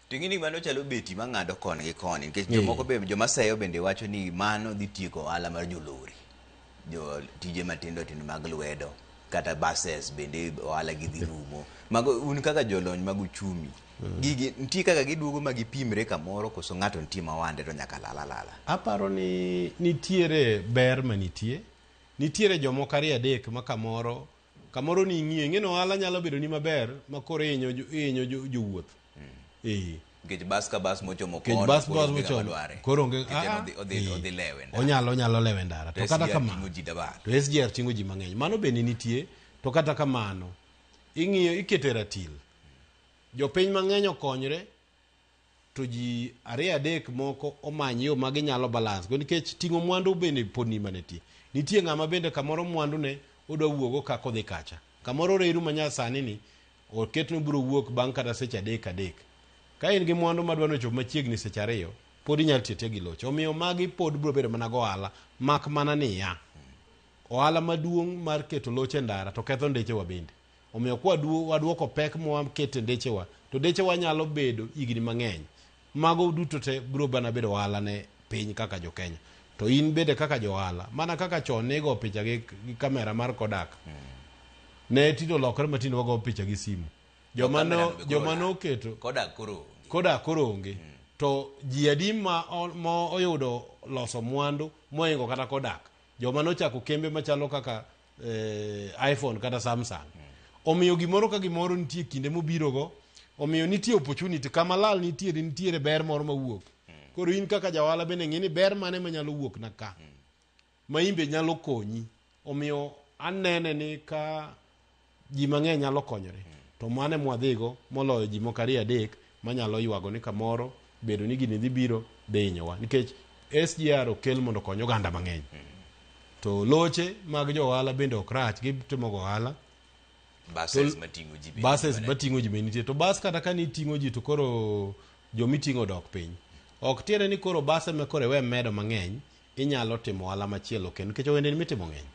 To ing'e ni mano chalo beti mang'ado koni gi koni nikech jomoko be joma seyo bende wacho ni mano dhi tieko ohala mar jolori, jo tije matindo tindo mag lwedo kata buses bende ohala gi dhi rumo. Mago un kaka jolony mag uchumi, gigi nitie kaka giduogo ma gipimre kamoro koso ng'ato nitie ma wande to nyaka lal alala? Aparo ni nitiere ber manitie. Nitiere jomoko ariyo adek ma kamoro kamoro ni ing'iyo ing'e ni ohala nyalo bedo ni maber ma koro ihinyo ihinyo jowuoth. Eh. Nikech bas ka bas mochomo kono bas koro onge ng'ama dware. Koro onge ah, ah, odhi odhi lewe ndara. Onyalo onyalo lewe ndara. To kata kamano to SGR ting'o ji mang'eny. Mano bende nitie to kata kamano ing'iyo ikete ratil. Jopiny mang'eny okonyre to ji ariyo adek moko omany yo ma ginyalo balance go nikech ting'o mwandu bende pod ni manitie. Nitie ng'ama bende kamoro mwandu ne odwa wuogo kaka odhi kacha. Kamoro reru ma nyasani ni oket ni obiro wuok bang' kata seche adek adek. Ka in gi mwandu madwa ni ochop machiegni seche ariyo, pod inyalo tiyo atiya gi loche. Omiyo magi pod biro bedo mana gohala mak mana niya, ohala maduong' mar keto loche e ndara to ketho ndechewa bende. Omiyo kwa waduoko pek mwaketo e ndechewa, to ndechewa nyalo bedo higni mang'eny. Mago duto te biro mana bedo ohala ne piny kaka jo Kenya. To in bende kaka jo ohala, mana kaka chon ne igo picha gi, gi kamera mar Kodak. Ne tinde olokore ma tinde wago picha gi simu. Joma no, joma noketo Kodak koro onge. Kodak koro onge. To ji adi ma, ma oyudo loso mwandu mohingo kata Kodak? Joma nochako kembe machalo kaka iPhone kata Samsung. Omiyo gimoro ka gimoro nitie kinde mobirogo. Omiyo nitie opportunity kama lal nitiere nitiere ber moro mawuok. Koro in kaka jaohala bende ng'i ni ber mane manyalo wuok na ka. Ma in be nyalo konyi. Omiyo anene ni ka ji mang'eny nyalo konyore to mano ema wadhigo moloyo ji moko ariyo adek manyalo ywago ni kamoro bedo ni gini dhi biro dhi hinyowa nikech SGR okel mondo okony oganda mang'eny to loche mag jo ohala bende ok rach gitimo go ohala Buses mating'o ji bende buses mating'o ji be nitie to bas kata ka niting'o ji to koro jomiting'o dok piny ok tiende ni koro bas ema koro iwe medo mang'eny inyalo timo ohala machielo kendo nikech ohendni mitimo ng'eny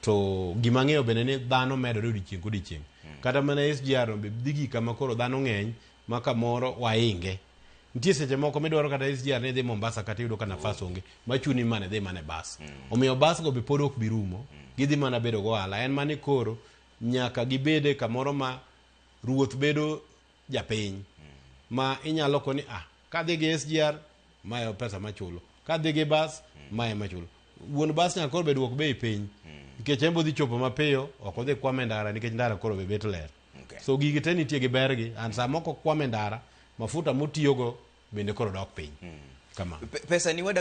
to gima ang'eyo bende ni dhano medore odiochieng' kodiochieng' kata mana SGR be dhi gik kama koro dhano ng'eny ma kamoro wainge nitie seche moko midwaro kata SGR ni idhi Mombasa kata iyudo ka nafas onge machuni mana idhi mana e bas omiyo bas go be pod ok bi rumo gidhi mana bedo go ohala en mana ni koro nyaka gibede kamoro ma ruoth bedo japiny ma inyalo koni ah kadhi gi SGR mae pesa machulo kadhi gi bas mae machulo wuon bas nyaka koro be duok bei piny nikech en be odhi chopo mapiyo ok odhi kwame ndara nikech ndara koro be bet ler so gigi te nitie gi bergi and sama ok okwame ndara mafuta motiyogo bende koro dok piny kama Pesa ni wada